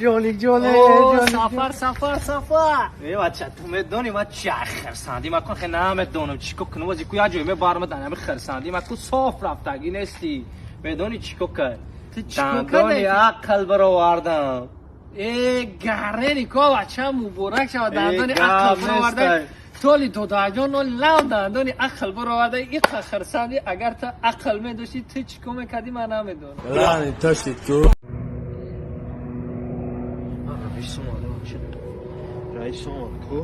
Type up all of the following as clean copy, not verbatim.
Ҷони ҷоне. О, Сафар, Сафар, Сафар. Э, бача, ту медонӣ ман чӣ хирсандӣ ман кун, хе намедонам чӣ ко кунам. Ози ку як ҷой мебармадан, ами хирсандӣ ман ку соф рафтагӣ нестӣ. Медонӣ чӣ ко кар? Ту чӣ ко Дандони кардӣ? ақл баровардам. Э, гарени ко, бача, муборак шавад, дандони Э, ақл гап бароварда. нестай. Толи додаҷон нол лав дандони ақл бароварда, иқа хирсандӣ. Агар ту ақл медошти, ту чӣ ко мекардӣ, ман намедонам. Лани ташид ку. Раис омад, раис омад ку.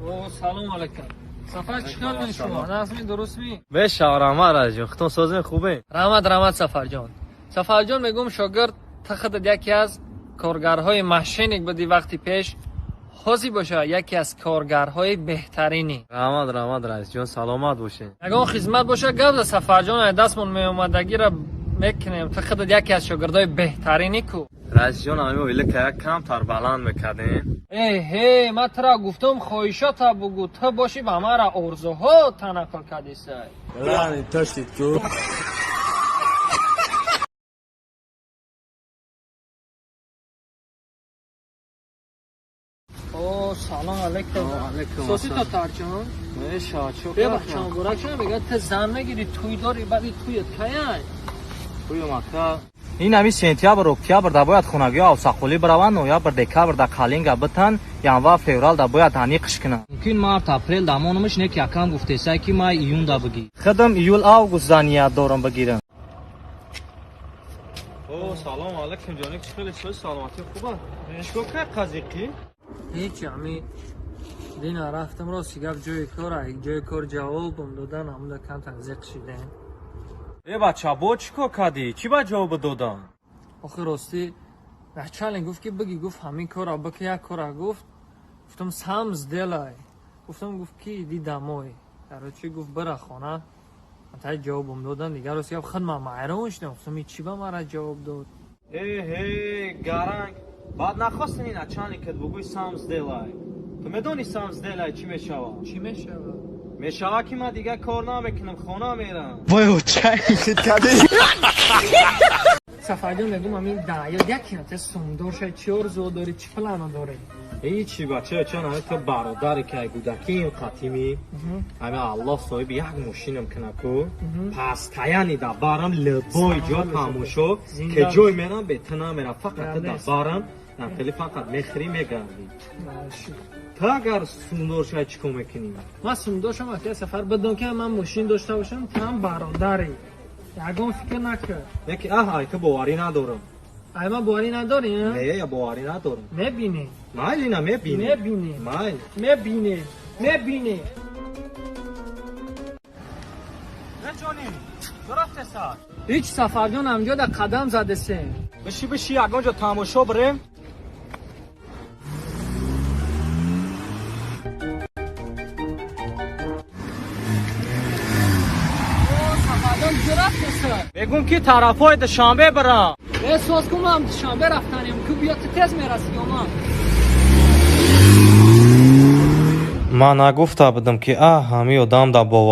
О, салом алайкум. Сафар, чӣ кор мекунӣ шумо? Нағзми, дурустми? Беша, раҳмат, раисҷон, худтон созем, хубе? Раҳмат, раҳмат, Сафарҷон. Сафарҷон, мегӯм, шогирд, ту худат яке аз коргарҳои мошенник будӣ вақти пеш, ҳозир боша яке аз коргарҳои беҳтаринӣ. Раҳмат, раҳмат, раисҷон, саломат бошед. Ягон хизмат боша, гап за, Сафарҷон, ай дастмон меомадагиро мекунем. Ту худат яке аз шогирдҳои беҳтаринӣ ку. Раисҷон, ҳами оила ка як камтар баланд мекардем. Э ҳе, ман тура гуфтам, хоҳишота бугӯ, ту бошӣ ба мара орзуҳо танаққул кардисай. Лани ташид ку. О, салом алайкум. Алайкум. Соси, татарҷон. Беша, чо? Бебахш, муборак шава. Мегӯяд, ту зан мегирӣ, тӯй дорӣ, баъди тӯят каяй? Туюмака ин ҳами сентябр, октябр да бояд хонагиҳо авсақулӣ бираванд, ноябр, декабр да қалинга битан, январ, феврал да бояд аниқш кунанд. Мумкин март, апрел да монумш не, ки акам гуфтесай, ки май, июн да бигир. Худам июл, август за ният дорам бигирам. О, салом алайкум, ҷоник, чӣ хеле сои, саломатӣ хуба? Чикор кар қазиқӣ? Ҳеҷ, ами дина рафтам, рости гап, ҷои кор, ҷои кор ҷавобам додан, ҳамуда камтар зиқ шидем. Э, бача, бо чӣ кор кардӣ? Чӣ ба ҷавоб додам? Охи, ростӣ, начальник гуфт, ки биги, гуфт, ҳамин кора бики, як кора гуфт. Гуфтам, сам сделай, гуфтам. Гуфт, ки иди домой, короче, гуфт, бира хона. Тай ҷавобам додан. Дигар, рости гап, худ ман майрон шудам, гуфтам, и чӣ ба мара ҷавоб дод? Эҳе, гаранг, баъд нахостани начальникат бугӯй, сам сделай. Ту медонӣ, сам сделай чӣ мешавад? Чӣ мешавад? Мешавад, ки ман дигар кор намекунам, хона мерам. Вой, чай кади. Сафарҷон, мегӯм, ҳамин даъёд якинате сумдор шай, чӣ орзуо дорӣ, чӣ плано дорӣ? Ҳечи, бача, чон ҳами ту бародаре, ки ай гудакиим қатимӣ, ҳами Аллоҳ соҳиби як мошинам куна ку, пастаяни да барам, любой ҷо тамошо ке ҷой мерам, бе ту намерам, фақат ту да барам, хеле фақат мехӯрӣ, мегардӣ. Ту агар сумдор шай, чӣ кор мекунӣ? Ман сумдор шам, акя Сафар, бидон, ки ман мошин дошта бошам, ту ҳам бародарӣ, ягон фикр накар. Не ки аҳ, ай ту боварӣ надорам. Ай ман боварӣ надорӣ? Не, я боварӣ надорам. Мебинӣ. Майли, на, мебинӣ. Мебинӣ. Майли. Мебинӣ, мебинӣ. Не, ҷонӣ, ту рафтеса? Ҳеҷ, Сафарҷон, ҳамҷо да қадам задесем. Биши, биши, ягон ҷо тамошо бирем. Сафарҷон, куҷо рафтеса? Мегӯм, ки тарафҳои Душанбе бирам. Э, соз кун, ман Душанбе рафтанем ку, биё, ту тез мерасӣ ё ман? Ман нагуфта будам, ки аҳ, ҳами одам да бовар.